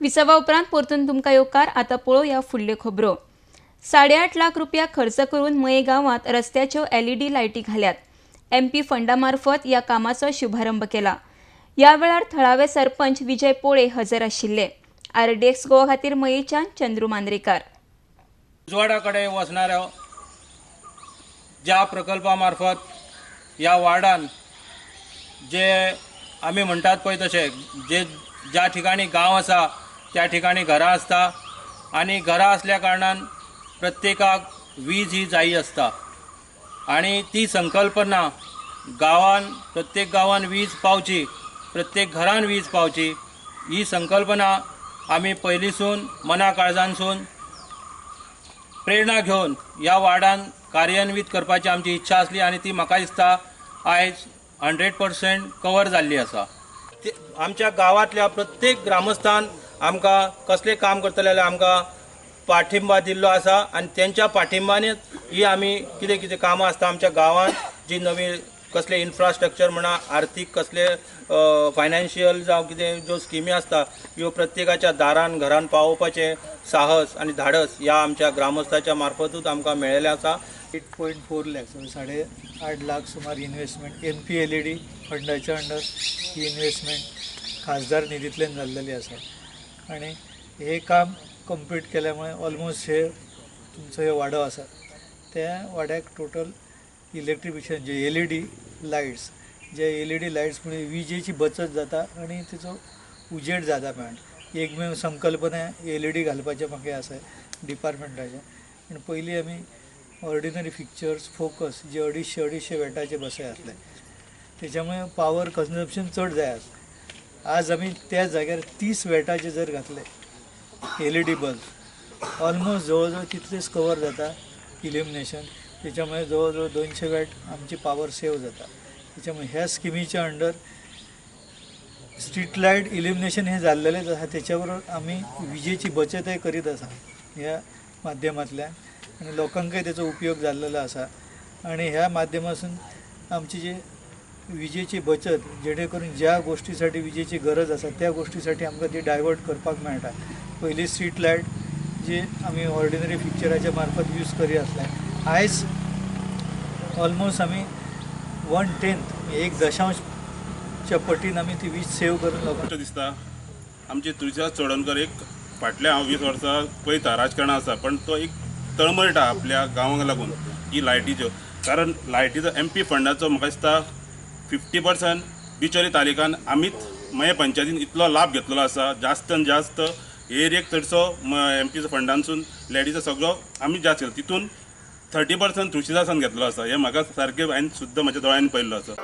विसवा उपरांत परतून तुमकां येवकार. आतां पळोवया फुडल्यो खबरो. 8.5 लाख रुपया खर्च करून मये गांवांत रस्त्याच्यो एलईडी लायटी घाल्यात. एमपी फंडा मार्फत ह्या कामाचो शुभारंभ केला. ह्या वेळार थळावे सरपंच विजय पोळे हजर आशिल्ले. आरडीएक्स गोवा खातीर मयेच्यान चंद्रू मांद्रेकार. उजवाडा कडेन वचणाऱ्या ज्या प्रकल्पा मार्फत ह्या वार्डान जे आमी म्हणटात पळय तशें जे ज्या ठिकाणी गांव आसा त्या ठिकाणी घरां आसता आनी घरां आसल्या कारणान प्रत्येकाक वीज ही जायी आसता आनी ती संकल्पना गांवान प्रत्येक गांवान वीज पावची, प्रत्येक घरान वीज पावची ही संकल्पना आमी पयलींसून मना काळजांसून प्रेरणा घेवन ह्या वार्डान कार्यान्वीत करपाची आमची इच्छा आसली आनी ती म्हाका दिसता आयज 100% कवर जाल्ली आसा. आमच्या गांवांतल्या प्रत्येक ग्रामस्थान आमकां कसलें काम करतले जाल्यार आमकां पाठिंबा दिल्लो आसा आनी तेंच्या पाठिंबानीच ही आमी कितें कितें कामां आसता आमच्या गांवांत जी नवी कसले इन्फ्रास्ट्रक्चर म्हणा, आर्थीक कसले फायनान्शियल जावं कितें ज्यो स्किमी आसता ह्यो प्रत्येकाच्या दारान घरान पावोवपाचें साहस आनी धाडस ह्या आमच्या ग्रामस्थाच्या मार्फतूच आमकां मेळिल्लें आसा. 8.4 लॅक्स, 8.5 लाख सुमार इन्व्हेस्टमेंट एमपी एलईडी फंडाच्या अंडर ही इन्व्हेस्टमेंट खासदार निधींतल्यान जाल्लेली आसा आनी हे काम कंप्लीट केल्यामुळे ऑलमोस्ट हे तुमचो हे वाडो आसा त्या वाड्याक टोटल इलेक्ट्रिफिकेशन जे एलईडी लायट्स, जे एलईडी लायट्स मुळे विजेची बचत जाता आनी तेचो उजेड जाता मेळटा. एकमेव संकल्पना एलईडी घालपाचे म्हाका आसा डिपार्टमेंटाचे. आनी पयलीं आमी ऑर्डिनरी फिक्चर्स फोकस जे 250 वेटाचे बसय आसले तेच्यामुळे पावर कन्जम्पशन चड जाय आसलें. आज आमी त्या जाग्यार 30 वेटाचे जर घातले एलईडी बल्ब ऑलमोस्ट जवळ जवळ तितलेच कवर जाता इल्युमिनेशन, त्याच्यामुळे जवळजवळ 200 वॅट आमची पावर सेव्ह जाता. त्याच्यामुळे ह्या स्किमीच्या अंडर स्ट्रीट लायट इल्युमिनेशन हे जाल्लेलेच आसा, त्याच्याबरोबर आमी विजेची बचतय करीत आसा ह्या माध्यमांतल्यान आनी लोकांकय तेचो उपयोग जाल्लेलो आसा. आनी ह्या माध्यमासून आमची जी विजेची बचत जेणे करून ज्या गोष्टीसाठी विजेची गरज आसा त्या गोष्टीसाठी आमकां ती डायवर्ट करपाक मेळटा. पयलीं स्ट्रीट लायट जी आमी ऑर्डिनरी फिक्चराच्या मार्फत यूज करी आसले, आयज ऑलमोस्ट आमी 1/10 1.च्या पटीन आमी ती वीज सेव करून लोकांक दिसता. आमचे तुळशीदास चोडणकर एक फाटल्या हांव 20 वर्सां पळयता राजकारणां आसा, पण तो एक तळमळटा आपल्या गांवांक लागून ही लायटीच्यो, कारण लायटीचो एमपी फंडाचो म्हाका दिसता 50% बिचोली तालुक्यान आमीच मये पंचायतीन इतलो लाभ घेतलेलो आसा. जास्तान जास्त एरियेक चडसो एमपीचो फंडांसून लायटीचो सगळो आमी जास्त केलो, तितून 30% तुळशीदासान घेतलो आसा. हें म्हाका सारकें हांवें सुद्दां म्हज्या दोळ्यांनी पळयल्लो आसा.